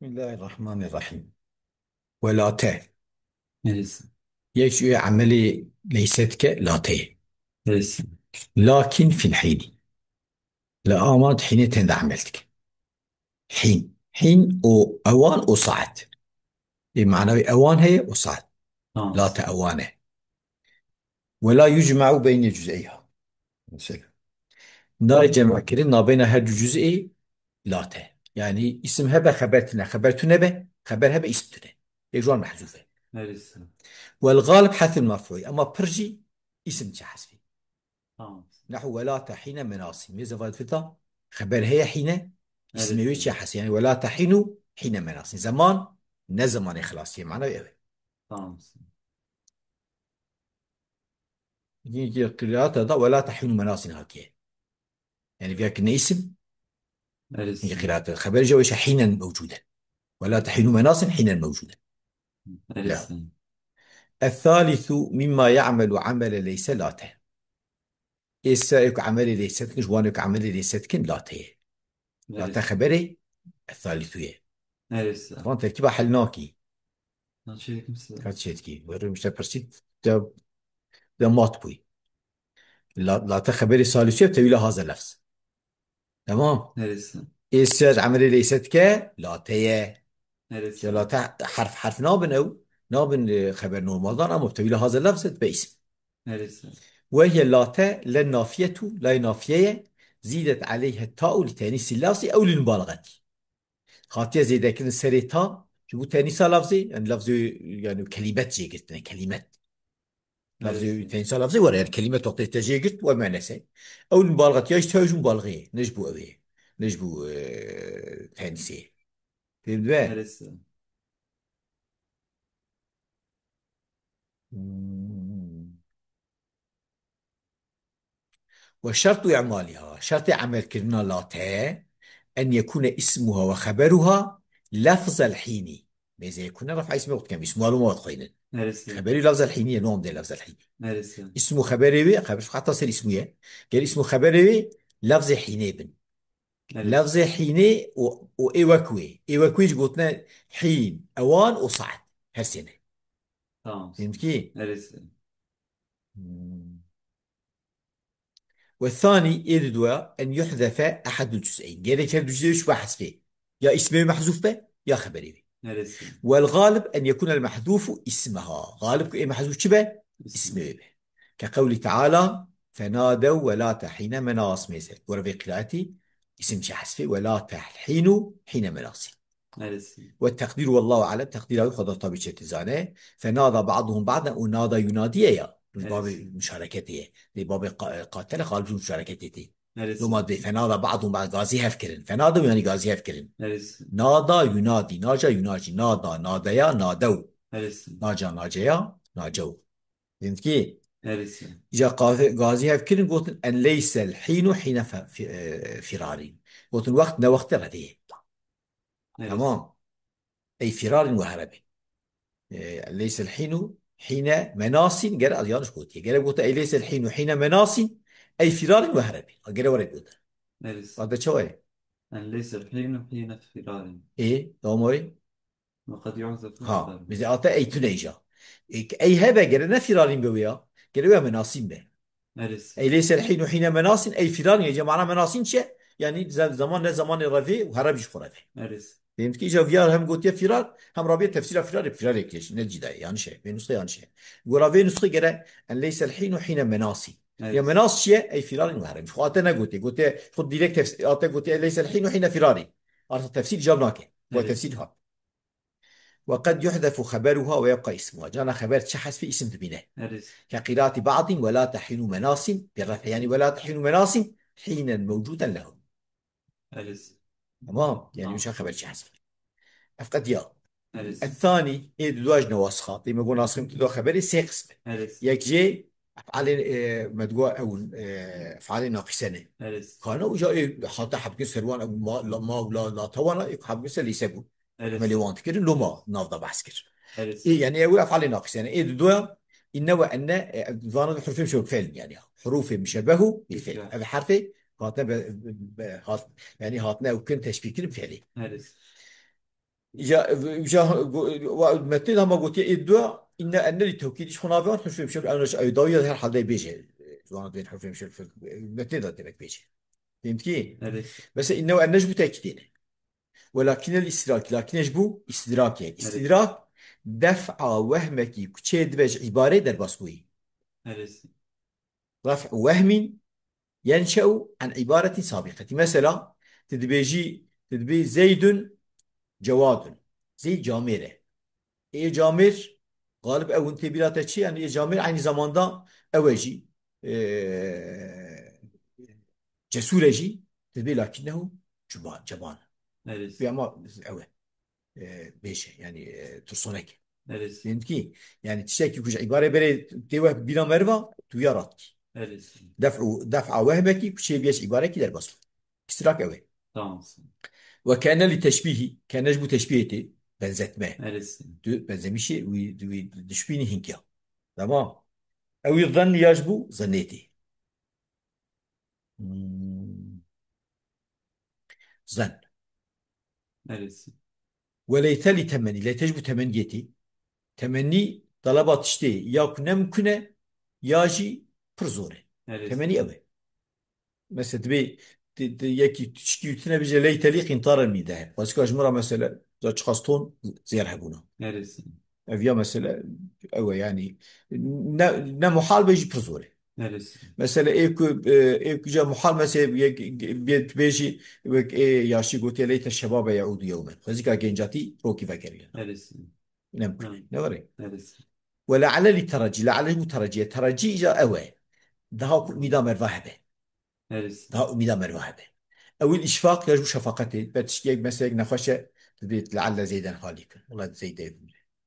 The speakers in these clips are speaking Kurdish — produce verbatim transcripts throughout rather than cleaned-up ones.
Bismillahirrahmanirrahim. Welate. Neyse. Yek ji emelê leyse dike, late. Neyse. Lakin fil hînî. Li aman hînê tende emel dike. Hîn. Hîn û ewan û saet. Ê manavê ewan heye û saet. Tamam. Late ewan e. Wela yucma'u beyne cüz'eyha. Mesela. Nayê cem'kirin nabeyna her du cüz'ê late. Yani isim hebe xeber tine, xeber tune be, xeber hebe isim tune. Ê juan mehzuf e. Her isim. Wel galib hethul merfu'i. Ama pir jî isim çi hesbi. Tamam. Nehu wela tahine menasin. Mêze vayet fita xeber heye hîne, isimê wê çi hesbi. Yani wela tahinu hîne menasin. Zeman ne zemanê xilasiyê. Mana ev e. Tamam. Yine ki qiraata da wela tahinu menasin hatiye. Yani viyakine isim. Her isim. Yine qiraata. Xeber jawê şe hînen mewcude. Wela tahinu menasin hînen mewcude. Her isim. Ethalisu mimma ya'melu amele leyse late. Êsa ê ku emelê leyse dikin, ji wan ê ku emelê leyse dikin, late ye. Late xeberê ethalîtû ye. Neyse. Van terkîba hel nakî. Naçê dikim size. Ka çêdikî. Werim işte pirsî de, de mat bûy. La, late xeberê salîsû ye, tewîla haze lefz. Tamam. Neyse. Êsa ji emelê leyse dike, late ye. Neyse. Ya late herf, herf nabin ew, nabin, e, xeber normaldan ama tewîla haze lefz dibe îsim. Neyse. Ve hiye late le nafiyetu, lay nafiye ye, zîdet aleyhe ta'u li tenîsî lafzî ew lil mubalexetî. Hatiye zêdekirin serê ta, ji bo tenîsa lafzê, yani lafzê, yani kelimet jê girtine, kelimet. Lafzê, evet, tenîsa lafzê were, yani kelimet wextê te jê girt, we muennes e. Ew li mubalexet ya jî tew ji mubalexê, ne ji bo ew ê, ne ji bo, e, tenîsê. Fêm dibe? Neresi? Hmm. Ve şertu i'maliha, şertê emelkirina late, en yekune ismuha ve xeberuha lefzel hînî. Mêze yekune ref'a ismi wext kem, ismu alûma wext xweynin. Neresi? Xeberî lefzel hînî ye, nom de lefzel hînî. Neresi? Ismu xeberê wê, xeber heta ser ismu ye. Ger ismu xeberê wê lefzê hînê bin. Neresi? Lefzê hînê û, û ê wek wê. Ê wek wê jî gotine hîn, ewan û saet. Her sê ne. Tamam. Fehmî? Neresi? Hmm. Ve thanî, ê di doya, en yuhzefe ehedul cüz'eyn. Gerek her du cüz'ê wî be hezfê. Ya ismê wî mehzûf be, ya xeberê wî. Neresi? Wel galib en yekûnel mehzûfu ismeha. Galib ku ê mehzûf çi be? İsmi. İsmê wî be. Ke qewlî teala, fenadew welate hîne menas mêze. Were vê qiraetî, isim çi hezfê, welate hînu hîne menasî. Neresi? Ve teqdîr wallahu alem, teqdîra wî Xweda tabî çêtir zane. Fenada ba'duhum ba'den û nada yunadiye ya. Ji babê muşareketê ye. Lê babê qa-, qatele xal ji muşareketê tê. Neresi? Loma dê fenada ba'duhum ba'd gazî hev kirin. Fenada yani gazî hev kirin. Neresi? Nada yunadi, naca yunaci, nada, nadeya, nadew. Neresi? Naca, naceya, nacew. Fehmî? Neresi? Îca qazi, gazî hev kirin gotin en leysel hînu hîne fe-, fi-, e, firarîn. Gotin wext ne wextê revê ye. Evet. Tamam. Ey firarîn we herebîn. E, leysel hînu hîne menasîn, gere ez yanlış gotiye. Gere gote ey leysel hînu hîne menasîn, ey firarîn we herebîn. Gere were gote. Evet. Ate çawa ye? En leysel hînu hîne firarîn. Ê, tamam. Ve qed yu'zefu. Ha, xeber. Bize ate ey tune îca. Ê, ey hebe gere ne firarîn be wê ya. Gere wê menasîn be. Neresi? Ey leysel hînu hîne menasîn, ey firarîn, ê cemana menasîn çi ye? Yani ze-, zaman ne zamanê revê û hereb jî xwe revê. Neresi? Dedim ki îca viyar hem gotiye firar, hem rabiye tefsîra firar, firar ekleş. Ne cida ye, yanlış e. Vê nusxe yanlış e. Gora vê nusxe gere en leysel hînu hîne menasîn. Neresi? Ya menas çi ye? Ey firarîn û hereb. Xwe ate ne gotiye. Gotiye, xwe direkt tefsîr, ate gotiye ey leysel hînu hîne firarîn. Arsa tefsîr cevap nake. Neresi? Tefsîr hat. Ve qed yuhzefu xeberuha ve yebqa ismuha. Cana xeber çi hezfî, isim dibîne. Neresi? Ke qîrati ba'din welate hînu menasin, bi refe yani welate hînu menasin, hînen mewcuden lehum. Neresi? Tamam. Yani tamam. Mişa xeber çi hezfî. Ev qediya. Neresi? Ethani, ê di dua ji ne wasxa. Tê me go nasxim tu da xeberê sê qism e. Neresi? Yek jê ef'alê, e, me digo ew, e, ef'alê naqîse ne. Neresi? Kana uca ê hata hebkin serwan ew ma, la, ma, la, la tawana ê hebkin ser lîse bûn. Evet. Me lê wan dikirin, loma nav da behs kir. Evet. Ê, yani ew efalê naqis, yani ê di doya, inne ve enne, e, zanin hurufê müşebbeh fiil, yani hurufê müşebbehu bil fiil. Evet. Ev herfê hatine be, be, hat, yani hatine ew kin teşbih kirin fiilî. Evet. Ya, ya, go-, wa-, metnê de hema gotiye ê dua, inne enne lî tewkîd, ji xwe navê wan hurfê muşerref, ew, ew dawiya her halde bêje. Ziwana dibên hurfê muşerref, metnê de demek bêje. Fehmî? Evet. Mesela inne û enne ji bo tekîdê ne. Welakinel istidrak, lakin ji bo istidrakê. Evet. İstidrak, def'a wehmekî ku çê dibe ji îbarê derbasbûyî. Evet. Ref'u wehmîn yenşe'u an îbaretin sabîqetî. Mesela, tu dibêjî, tu dibê Zeydun cewadun. Zeyd camêr e. Ê camêr, galib ew hûn tê bîra te çi? Yani ê camêr aynı zamanda ew e jî, e, cesûr e jî, tu dibê lakinnehu cuba-, ceban. Evet. Vê ama ew e. E, bêje, yani, e, tirsonek. Evet. Fehmî? Yani tiştekî ku ji îbarê berê tê we bîra meriva, tu ya rat kî. Evet. Def'u, def'a wehmekî ku çê bîye ji îbarekî derbas bû. İstidrak ew e. Tamam. Ve kene li teşbîhî, kene ji bo teşbîhê tê, benzetme. Evet. Tu benzemişî wî, wî dişbînî hinkiya. Tamam. Ew ê zennî ya ji bo zennê tê. Hmm. Zen. Evet. Ve leyte li temennî. Leyte ji bo temenniyê tê. Temennî taleba tiştê ya ku ne mimkun e, ya jî pir zor e. Evet. Temennî ew e. Mesela dibê, di, di, yekî tişkî tune bêje leyte li qîntaren min de. Xwezika ji min re mesela, za çiqas ton zêr hebûna. Evet. Ev ya mesela, ew e yani, ne, ne muhal be jî pir zor e. Evet. Mesela ê ku, e, ê ku ja muhal mesela yek, yek, bê-, bêjî wek ê yaşî gotiye leyte şebabe yaûdu yewmen. Xwezika gencatî rokî vekeriye. Evet. Ne mimkun. Hı. Ne were? Evet. Ve leale li teracî, leale ji bo teracî ye. Teracî îca ew e. Daha ku umîda merva hebe. Evet. Daha umîda merva hebe. Ewil îşfaq ya ji bo şefaqetê. Be tiştiyek meselek nexweş e. Dibêt leale Zeyden halikun. Wela Zeydê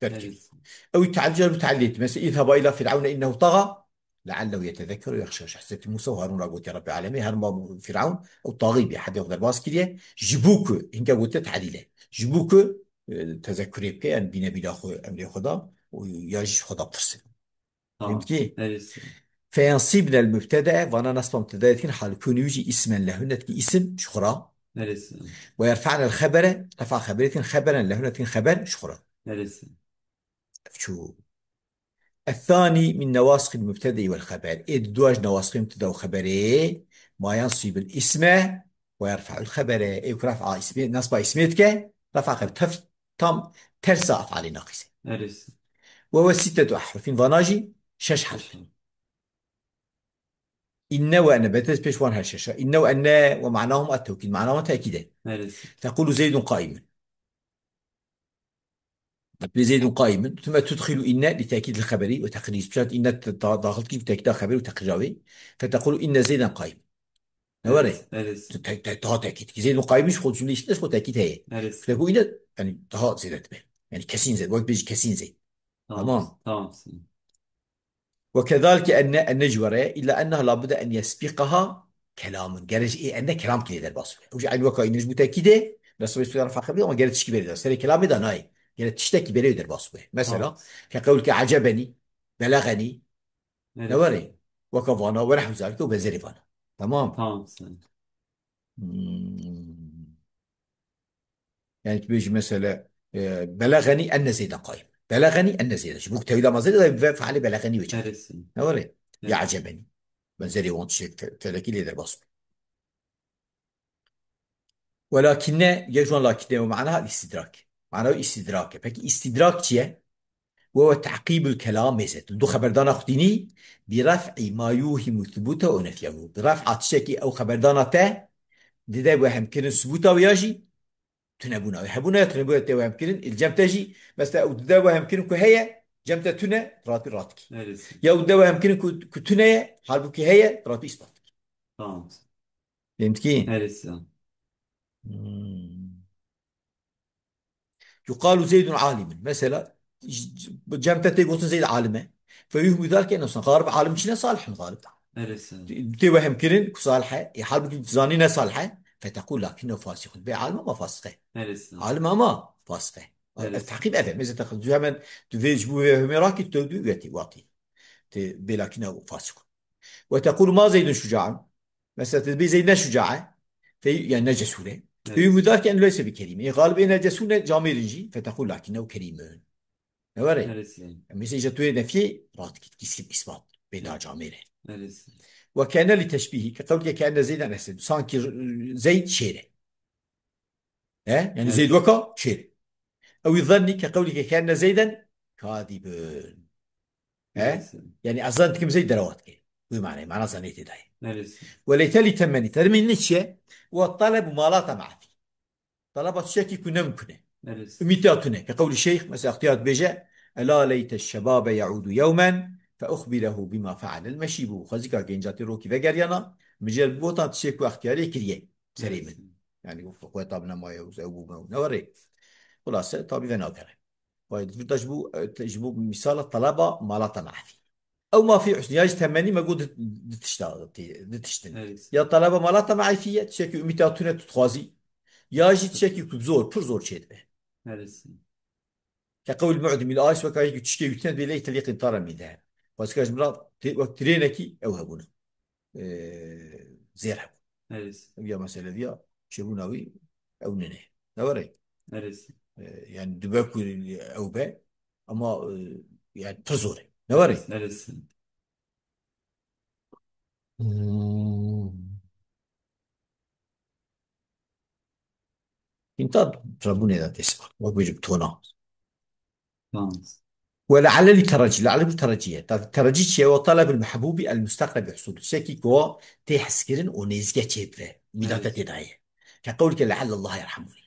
terk. Evet. Ew tealî ya ji bo tealî. Mesela îzhaba îla Fir'evne innehu taga. Leallehu yetezekkeru yaxşa. Hazreti Musa û Harun ra gotiye Rabbê Alemê. Her ma Fir'evn ew taxî bî. Hedê xwe derbas kiriye. Ji bo ku, hinke gotiye tealîl e. Ji bo ku, e, tezekkurê bike, yani bîne bîra xwe, emrê xwe da. Û ya jî ji xwe da pirsin. Tamam. Fehmî? Evet. Feyensîbnel mübtede, vana nasba mübtedayê dikin, hal kûnî wî jî ismen lehûne dikin, isim ji xwe ra. Evet. Ve yerfa'nel xebere, refa xeberê dikin, xeberen lehûne dikin, xeber ji xwe ra. Evet. Çû. Ethani min newaskil mübtede vel xeber. Ê di dua ji newaskil mübtede û xeberê, ma yensîbil isme ve yerfa'ul xebere. Ê ku ref'a ismê, nasba ismê dike, ref'a xeber. Tef-, tam tersa ef'alê naqîsê. Evet. Ve huve sittetu ehrufin, vana jî şeş herf. Şeş herf. Inne ve enne, betes pêş wan her şeşa. Inne ve enne ve ma'nahum at-tevkîd. Ma'na wan tekîd e. Evet. Tekulu Zeydun qaimun. Bi Zeydun qaimun. Thumma tudkhilu inne li tekîd li xeberi ve teqrîr. Pişt inne te-, da-, daxil kî tekîda xeberi ve teqrîra wê. Fetekulu inne Zeyden qaim. Ne were? Evet, evet. Tu te-, te-, daha tekîd. Ki Zeydun qaimun ji xwe cümle işte xwe tekîd heye. Evet. Fetekulu inne, yani daha zêde dibe. Yani kesîn zêd. Wek bêjî kesîn zêd. Tamam. Tamam. Tamam. Ve kezalike enne, enne jî were, illa enneha labudde en yesbîqeha kelamun. Gere ji ê enne kelamkî lê derbas be. Ew jî eynî weka înê ji bo tekîdê, nasbê sura feqe bî, ama gere tişkî berê de. Serê kelamê de nayê. Gere tiştekî berê derbas be. Mesela, tamam, ke qewlke ecebenî, belegenî, evet, ne were? Weka vana, were hewzalike û benzerê vana. Tamam. Tamam, sen. Hmm. Yani tu bêjî mesela, e, belegenî enne Zeyden qaim. Belegenî enne Zeyden. Ji bo tewîla ma Zeyden ve fealê belegenî wê çar. Evet. Ne were? Ya, evet, ecebenî. Benzerê wan tiştek fe-, felekî lê derbas bû. Welakinne, yek ji wan lakinne û ma'naha al-istidrak. Ma'na wî istidrak e. Peki istidrak çi ye? Ve huve te'qîbul kelam mêzet. Du xeberdana xwe tînî, bi ref'i ma yuhimu thubutehu ew nefyehu. Bi ref'a tiştekî ew xeberdana te dide wehemkirin subuta wê ya jî tunebûna wê. Hebûna ya tunebûna tê wehemkirin, il cem te jî, mesela ew dide wehemkirin ku heye, cem te tune, ratî ratkî. Evet. Ya ew dide wehemkirin ku, ku tune ye, halbûkî heye, ratî îspat. Tamam. Fehmî? Evet, sen. Hmm. Yuqalu Zeydun alimun. Mesela, j-, j-, cem te tê gotin Zeyd alim e. Fe yuhmu zalike enne salih. Galib alim çi ne, salihun galib. Evet, sen. Tê wehemkirin ku salih e. E, halbûkî tu zanî ne salih e. Fetekul lakinnehu fasihun. Bê alim ama fasih e. Evet, sen. Alim ama fasih e. Evet. Ev teqîb ev e. Mesela, tu hemen tu vê ji bo vê hemê rakî tu dû wetî, watî. Tê bê lakinnehu fasihun. Ve tekulu ma Zeydun şucaun. Mesela, tu dibê Zeyd ne şuca e. Fe, yani ne cesûr e. Evet. Ewî mudar ke en leyse bi kerîm. Ê galib ê necesûne camêrin jî, feteqûl lakinnehu kerîmun. Ne were? Evet. Em êsê ji tu yê nefiyê rat kit, kî sib îsbat. Bê da camêre. Evet. Ve kene li teşbîhî, ke qewlke ke enne Zeyden esed. Sanki Zeyd şêr e. He? Yani Evet. Zeyd weka şêr. Ew zannî ke qewlke ke enne Zeyden kadibun. He? Evet. Yani ez zan dikim Zeyd derewa dike. Bu mane, mana zanê tê dayê. Evet. Ve leyte li temmenî. Termîn ne çi ye? Ve taleb ma la tema'a fî. Talaba tiştekî ku ne mimkun e. Evet. Umîta tune. Ke qewlî şeyh, mesela, extiyar dibêje, "Ela leyte şebabe yaudu yewmen fe uxbirehu bima fealel meşîbu." Xwezîka gencatî rokî vegeriyana, mijel bibotan tiştê ku extiyarê kiriye serê min. Evet. Yani, xweta min nemaye û ew bû me û ne were. Xulase, tabî venakere. Vay, burada ji bo, e, te-, ji bo misala talaba ma la tema'a fî. Ew ma fî husn, ya jî temennî me got di, di tişta, di, di tiştin. Evet. Ya talaba ma la tema'a fî ye, tiştekî umîta tune tu dixwazî. Ya jî tiştekî ku zor, pir zor çêdibe. Evet. Ke qewil mu'dimî li ayis weka yekî tişkê wî tune dibê leyte lî qintara min deheb. Xwezîka ji min re tê-, wek trênekî ew hebûna. E, zêr hebûn. Evet. Ev ya mesele viya çêbûna wî ew nine. Ne were? Evet. E, yani dibe ku ew be ama, e, yani pir zor e. Ne were? Evet. Hmm. Înta rabûnê de têsma. Wek bêjim tona. Tamam. Ve le'alle li terecî. Le'alle bi terecî ye. Ta terecî çi ye? Ve talebul mehbûbi el mustakre bi husul. Tiştekî ku tê hezkirin û nêzîke çê bibe. Wî da te Evet. tê dayê. Ke qewlke le'alle Allah yerhamûni.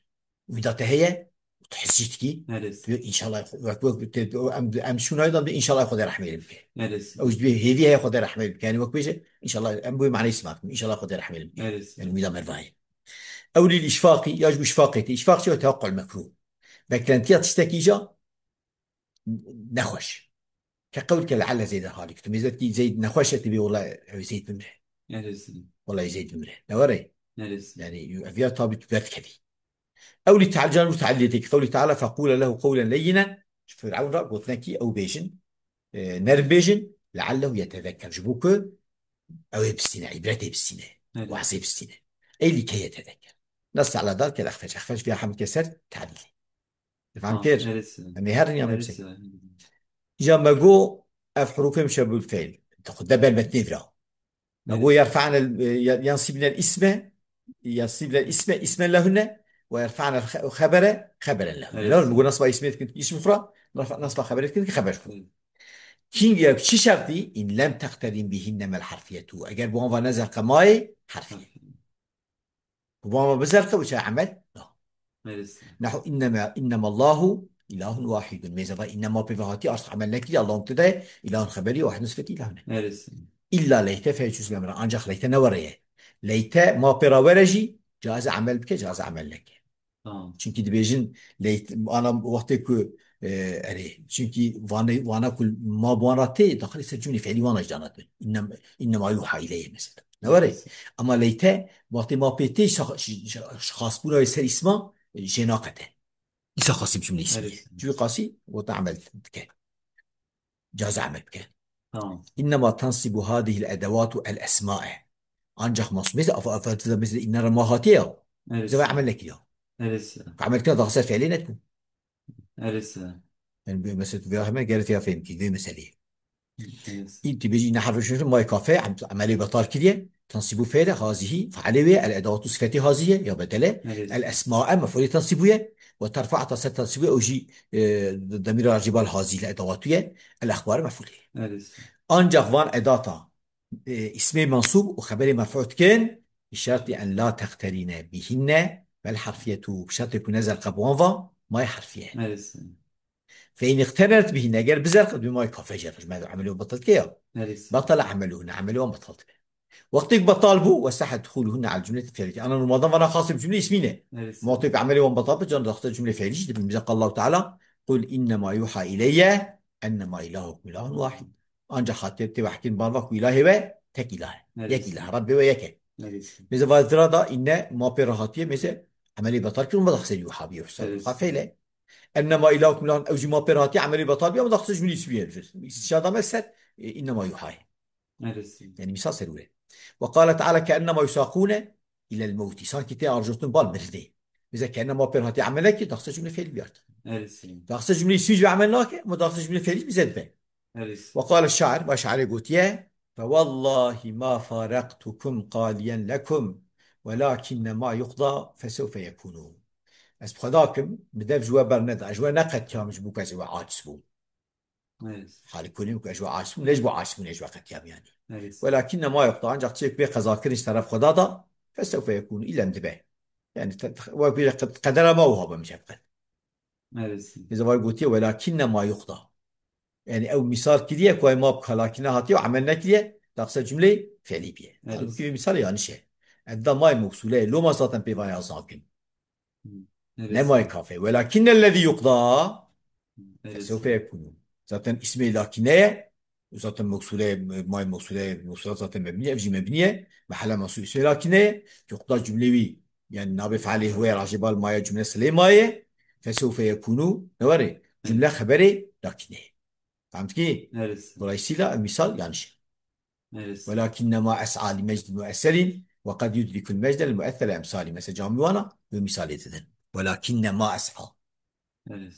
Wî da te heye, tu hesî dikî. Evet. Tu înşallah, wek, wek, te, em, em şûnayê da, înşallah Xwedê rehmê lê bike. Evet. Ew ji hêvî heye Xwedê rehmê lê bike. Yani wek bêje, înşallah, em bu manayê sima dikin. Înşallah Xwedê rehmê lê bike. Evet. Yani wî da merva ye. Ew lî îşfaqî, ya ji bo îşfaqê tê. Îşfaq çi ye? Teweqqul mekrûh. Beklentiya tiştekî ja nexweş. Ke qewlke le'alle Zeyden halik. Tu mêze dikî Zeyd nexweş e, tu bê wela ew Zeyd bimre. Neresi? Wela Zeyd bimre. Ne were? Neresi? Yani ev ya tabî tu derdikevî. Ew lî teal can û tealiyetê ki qewlî teala feqûle lehu qewlen leyyinen. Ji Firavun re gotinekî ew bêjin, e, nerm bêjin, leallehu yetezekker. Ji bo ku ew ê bistîne, îbretê bistîne, Evet. wazê bistîne. Ey lî ke yetezekker. Nas ala dal ke exfec. Exfec viya hemd ke ser tealîlê. Fam Tamam, kir? Neresi? Em ê herin ya me Neresi? Bisek. Îca me go ev hurufê muşebbil fe'l. Xwe de ber metnê vira. Me Evet. go yerfa'ne, e, ye-, yensibne isme, yensibne isme, ismen lehunne, ve yerfa'ne xe-, xebere, xeberen lehunne. Evet. Lehunne, me go nasba ismê dikin, ism mufra, nasba, nasba xebere dikin, xeber. Evet. Hîn ya çi şertî? In lem teqterin bihinne mel harfiyetu. Eger bu anva nezer qemayê harfiye. Harfiye. Ku bama bizerxe û çay emel? Na. Neresi? Nehu innema, innema Allahu ilahun wahidun. Mêze va innema pê ve hatî, arz emel nekiriye, Allahun tide, ilahun xeberiye, wahidun sifetî ilahune. Neresi? İlla leyte fe çûs lemra. Ancak leyte ne were ye. Leyte ma pê ra were jî, caize emel bike, caize emel neke. Tamam. Çünkü dibêjin leyt, ana wextê ku, e, erê, çünkü vane, vana ku ma bi wan ra tê, daxilê ser cümlê fiilî wana jî danat bin. İnnem-, innema yuha ileyye mesela. Ne were? Ama leyte, wextê ma pê tê, şa-, ş-, ş-, şixasbûna wê ser îsma, e, jê naqete. Îsa xasî bi cümlê îsmî ye. Evet. Cû qasî, wota emel dike. Caz emel bike. Tamam. İnnemâ tensibu hâzihil edevâtu el esma'e. Ancak masumiyet af-, af-, af-, mesela inne re ma hatiye ya. Evet. Zeva emel nekiriya. Evet. Emel kiriya daha ser fiilê netku. Neresi? Yani bu mesele tu veya hemen geret ya fehim ki, bu meseleyi. Neresi? İlk tibeci inne harfi şunu, may kafe, em-, emeli betal kiriye, tansibu fe'le, hazihi, faale ve, el edavatu sifeti hazihi, ya bedele, Neresi? El esma'e, mef'ulü tansibuye, ve terfa'ta set tansibuye, o ji, e, demir arcibal hazihi, el edavatuye, el akhbari mef'ulü. Neresi? Ancak van edata, e, ismê mansûb û xeberê merfû dikin, bi şertî en la teqterîne bîhinne vel harfiyetu, bi şertê ku ne zerqe bi wan va, may harfiye. Neresi? Fe in iqterent bîhinne, eger bizerqe bi may kafe jê re, ji me emelê wan betal dike ya. Neresi? Betale emeluhunne, emelê wan betal dibe. Wextê ku betal bû, ve sehe duhuluhunne al cumleti fiiliyeti. Ana normaldan vana xasê bi cumlê ismî ne. Neresi? Ma wextê ku emelê wan betal be, can daxte cumlê fiilî jî dibin. Bize qal Allahu Teala, "Qul innema yuha ileyye ennema ilahukum ilahun wahid." Ancak hatiye tê wehkin barva ku ilahê we tek ilah e. Neresi? Yek ilah, Rabbê we yek e. Neresi? Mêze vazira da inne ma pê rahatiye, mêze emelê betal kir, ma da xasê yuha biye, Evet. Xafeyle. Ennema ilahukum ilahun, ew jî ma pê rahatiye, emelê betal biye, ma da xasê cumlê ismiye. Şada me ser, e, innema yuha ye. Neresi? Yani misal ser wê. Ve qale Teala ke ennema yusakune إلى الموت. Sankî tê arjotin bal mirinê. Bize kene ma pêr hatî emel neke, daxse cümle fiilî biyart. Erê sî. Daxse cümle ismî ve emel nake, ama daxse cümle fiilî bize dibe. Erê sî. وقال الشاعر, va şairê gotiye, فوالله ما فارقتكم قاليا لكم ولكن ما يقضى فسوف يكون. Ez bi Xweda kim, bi dev ji we berneda, ez ji we neqetiyam ji bo ku ez ê we aciz bûm. Evet. Halî ku nîm ku ez ji we aciz bûm, ne ji bo aciz bûn, ne ji we qetiyam yanî. Evet. Welakinne ma yuqda, ancak çêk bê qezakirin ji teref Xweda da, fesewfe yekûnû, îlem dibe. Yani te-, te-, wek bîre qed-, qedera me wiha be min şefqet. Evet. Êza vay gotiye, welakinne ma yuqda. Yani ew mîsal kiriye ku ay ma bi kalakine hatiye û emel nekiriye, daxse cümleyê fiilî biye. Evet. Halbuki mîsal yanlış e. Edda may mewsûle ye, loma zaten pê vaya zankin. Hmm. Ne Evet. may kafe. Welakinnellezî yuqda Evet. fesewfe yekûnû. Zaten ismê lakine ye. Zaten mewsûle, may mewsûle, mewsûla zaten mebniye, ev jî mebniye. Mehela mewsûl ismê lakine ye. Yuqda cümle wî. Yani nabê fealê huwe rajê bal maye cümle silê maye. Fesewfe yekûnû. Ne were? Cümle xeberê lakine ye. Fehmtikî? Evet. Dolayısıyla misal yanlış. Evet. Welakinnema es'a li mecdin muesselin ve kad yudrikul mecde li muessele emsali. Mesela camî wana bi misalê didin. Welakinnema es'a. Evet.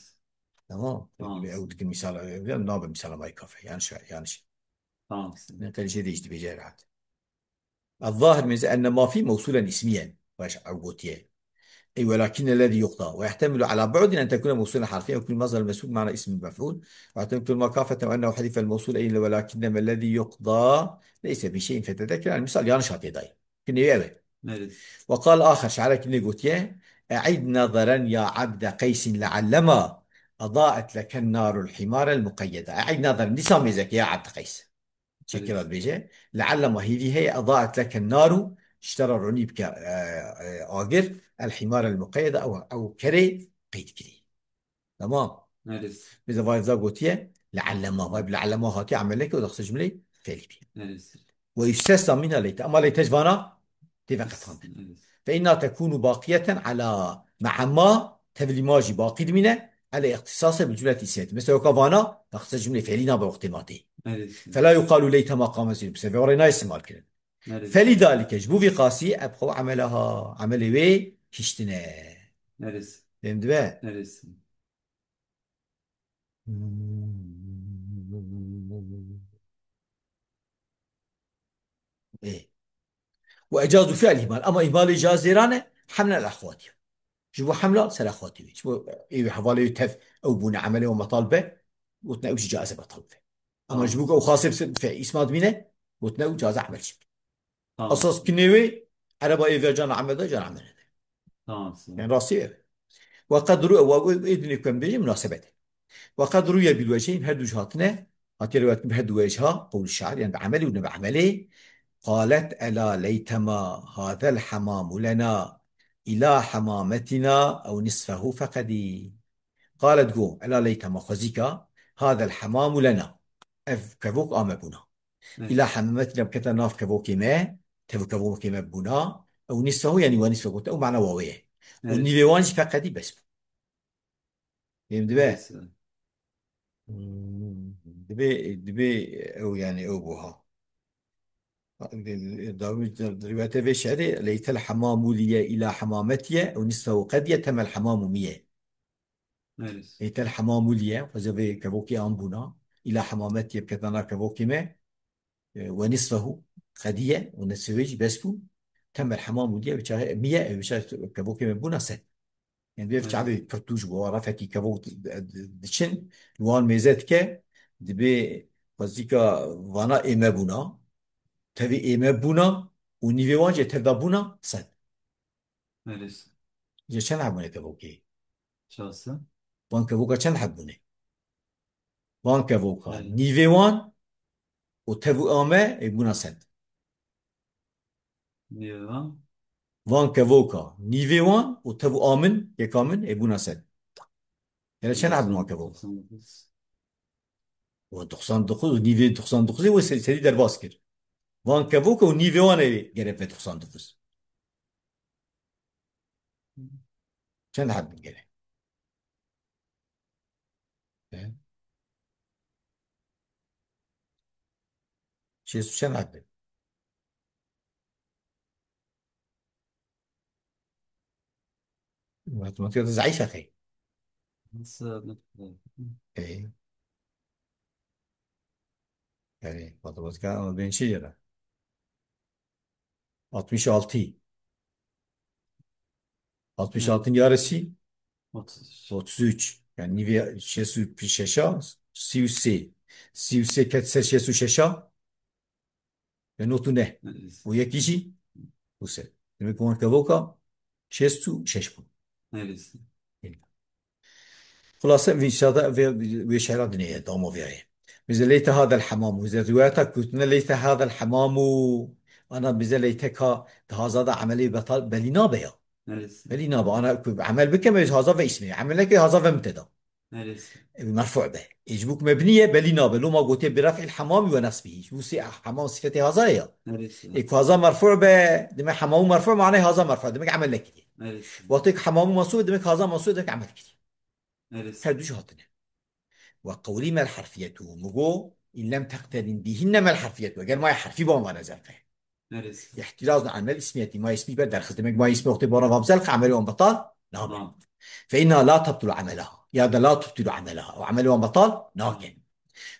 Tamam. Tamam. Ew dikin misal, ew nabe misal ama kafe. Yanlış, yanlış. Tamam. Ne qelişe de işte becer rahat. الظاهر من ذلك أن ما في موصولا اسميا. Baş ew gotiye. أي ولكن الذي يقضى، ويحتمل على بعد أن تكون موصولا حرفيا، ويكون مصدر المسبوق معنى اسم المفعول، ويحتمل كل ما كافة وأنه حذف الموصول، أي ولكنما الذي يقضى ليس بشيء، فتذكر المثال yanlış hatiye dayî. Kinê ev e. Evet. وقال آخر, şairek ne gotiye? أعد نظرا يا عبد قيس لعلما أضاءت لك النار الحمار المقيدة. أعد نظرا, dîsa mêzeke ya Abd Qeys. Çekira Evet. dibêje. Leallema hêvî heye, edaet leke naru, ji te re ronî bike, e, e, agir, el hîmar el muqeyyede, ew, ew kerê qeyd kirî. Tamam. Evet. Bize vay za gotiye, leallema, vay bi leallema hatiye emel neke, o da qise cümleyê felî bî. Evet. Ve yüstesna minha leyte. Ama leyte ji vana tê veqetandin. Evet. Fe inna tekunu baqiyeten ala me'amma tevlî ma jî baqî dimîne. Ele îxtisase bi cumleti îsmiyetî. Mesela weka vana, da qise cumlê felî nabe wextê ma tê. Evet. Fela yuqalu leyte ma qame zîr. Bi sebê orê nayê istimal kirin. Evet. Felî dalike, ji bo vî qasî, ebqew emelaha, emelê wê hiştine. Evet. Fêm dibe? Evet. Ê. Ve ecazu fi'l ihmal. Ama ihmalê cazêran e, hemle el exwatiya. Ji bo hemla ser exwatî wê. Ji bo ê wê hevalê wê tev ew bûne emelê we metal be, gotine ew jî caize betal be. Ama Tamam. ji bo ku ew xasê bi fe-, îsmat bîne, gotine ew caize emel jî. Tamam. Esas kinê wê, ereba ê vê cana emel de, cana emel de. Tamam. Yani rastî ev. Ve qed ru-, ve, ve, ê dinê ku em bêjin munasebet e. Ve qed ruye bil wecheyn, her du jî hatine, hatiye rewayet bi her du wejha, qewlu şair, yani bi emelê û ne bi emelê. Qalet ela leytema hazel hemamu lena ila hemametina ew nisfehu feqedî. Qalet go, ela leytema xwezîka, hazel hemamu lena. Ev kevok a me bûna. Evet. Îla hemametina bikete nav kevokê me, tev û kevokê me bûna, ew nisfehu, yani we nisfehu gote, ew mana wawê ye. Û Evet. nîvê wan jî feqedî bes bû. Fêm dibe? Neyse. Hmm, dibe, dibe ew yani ew bû ha. Dawî rivayete vê şerê, leytel hemamu liye ila hemametiye, ew nisfehu qediye, temel hemamu miye. Neyse. Leytel hemamu liye, xweze vê kevokê an bûna, ila hemametiye biketana kevokê me, e, ve nisfehu qediye, û nisfê wê jî bes bû, temel hemamu liye, wê çaxê miye, wê çaxê kevokê me bûna sed. Yani vê Evet. çavê pirtû ji bo refekî kevok di-, di-, diçin, li wan mêze dike, dibê xwezîka vana ê me bûna, tevî ê me bûna û nîvê wan jî tev da bûna sed. Neresi? Ji çend hebûne kevokê? Çase? Van kevoka çend hebûne? Van kevoka, Evet. nîvê wan û tev û a me ê bûna sed. Nîvê wan? Van kevoka, nîvê wan û tev û a min, yeka min, ê bûna sed. Hele çend hebûn van kevoka? Doksan dokuz. Û doksan dokuz, nîvê doksan dokuzê wê se-, serî derbas kir. Van kevoka û nîvê wan ê gerek ve doksan dokuz. Çend hebûn gerek? He? Şêst û çend hebûn? Matematîka te zeîf e xey. Nasıl? Ey. Yani matematîka ama ben şey yere. Altmış altı. Altmış altı yarısı Otuz üç. otuz üç. Yani nîvê şêst û şeşa, sî û sê. Sî û sê ket ser şêst û şeşa. Ve notu ne. Neresi? Bu yekî jî bu ser. Demek ki wan kevoka şêst û şeş bû. Neresi? Xulase vî şada ve wê şehra dinê ye, damo vê ye. Bize leyte hadel hemamu. Bize rivayeta kutine leyte hadel hemamu. Ana bize leyte ka di haza da emelê betal belî nabe ya. Neresi? Belî nabe. Ana ku emel bike me haza ve ismi. Emel neke haza ve müteda. Neresi? E, merfu be. E, ji bo ku mebnî ye, belî nabe. Loma gotiye bi ref'il hemamî ve nesbî. Ji bo sî hemam sifetê haza ye ya. Neresi? E, ku haza merfu be, demek hemamu merfu, manayê haza merfu. Demek emel nekiriye. Neresi? Wextê ku hemamu mansûb, demek haza mansûb, demek emel kiriye. Neresi? Her du jî hatine. Ve qewlî mel harfiyetu. Min got, in lem teqterin bîhinne mel harfiyetu. Eger maye harfî ban vane zelqe. Neresi? İhtiraz an mel ismiyeti. Maye ismî ber derxist. Demek maye ismî wextê bana vab zelqe, emelê wan betal nabe. Tamam. Fe inna la tebtulu amelaha. Ya da la tubtilu amelaha. O emelê wan betal nake.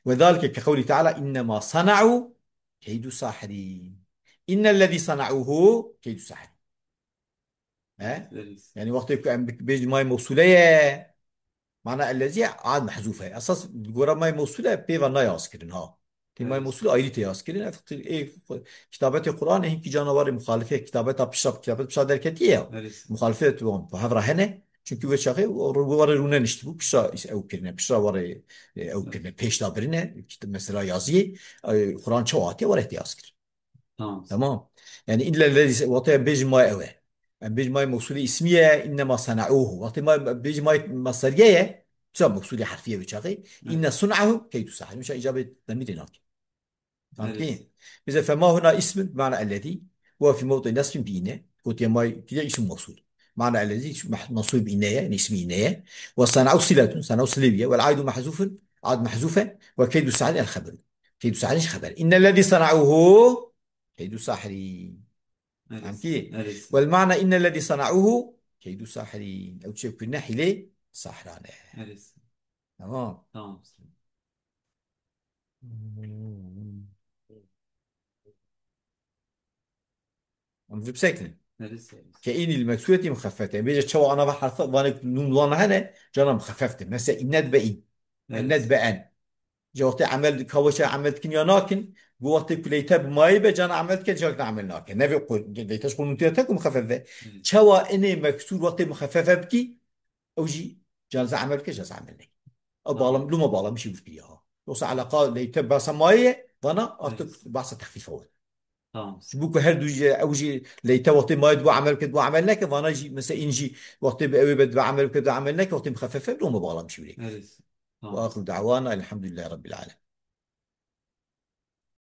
Ve zalike ke qewlî teala innema sana'u keydu sahirîn. İnnellezî sana'uhu keydu sahirîn. He? Neresi? Yani wextê ku em bik-, bêjin may mosûle ye, mana ellezî ad mehzûf e. Esas gora may mosûle pê ve nayaz kirin ha. Tê may Evet. Mosûlê ayrî tê yaz kirin. Ev, e, kitabetê Qur'anê hinkî canawarê muxalifê kitabeta pişta, kitabet pişta derketiye ya. Evet. Muxalifê tu wan bi hev re hene. Çünkü wê çaxê warê rûne niştibû, pişta ew kirine, pişta warê, e, ew Evet. kirine, pêş da birine, kit-, mesela yaziyê, e, Qur'an çawa hatiye warê tê yaz kirin. Tamam. Tamam. Yani illa lezî, wate em bêjin may ew e. Em bêjin may Mosûlê îsmî ye, innema sana'uhu. Wate may, bêjin may masderiye ye, tu Mosûlê herfiye wê çaxê. Evet. Inne sun'ahu keydu sahir. Wî çax îcabê demîrê nake. Tamam Evet. ki? Bize fema huna ismin, mana ellezî, ve fi mevdi nesbin bi inne. Gotiye may kiriye isim Mosûl. Mana ellezî, meh-, mensûb inne ye, yani ismi inne ye. Ve sana'u siletun, sana'u silê ye. Vel aidu mahzufun, ad mahzufe. Ve keydu sahir el haberu. Keydu sahir iş haber. İnnellezî sana'uhu keydu sahiri. Tamam Evet. ki? Evet. Vel mana innellezî sana'uhu keydu sahiri. Ew çi kirine hîlê sahrane. Evet. Tamam. Tamam. Em vê bisekinin. Evet. Ke inî li meksureti muxeffefte. Bêje çawa ana ve harfa, vanê nun wan hene, cana muxeffefte. Mesela innet be in. Evet. Ennet be en. Ca wextê emel, ka weşa emel dikin ya nakin, bu wextê ku leyte bi mayî be, cana emel dike, cana emel nake. Neve ku, leyte ji xwe nûtiye te ku muxeffef be. Evet. Çawa inê meksur wextê muxeffefe bikî, ew jî cana emel dike, cana emel nake. Ew Tamam. bağlam, luma bağlamışî wî kiriye ha. Yoksa alaqa leyte bahsa mayî ye, vana artık Evet. bahsa texfîfe we. Tamam. Ji bo ku her du jî, ew jî leyte wextê mayî dibe emel bike, dibe emel neke, vana jî mesela in jî wextê bi ew ê be dibe emel bike, dibe emel neke, wextê muxeffefe be, luma bağlamışî wî. Evet. Ve Tamam. axiru da'wana elhamdülillahi rabbil alemin.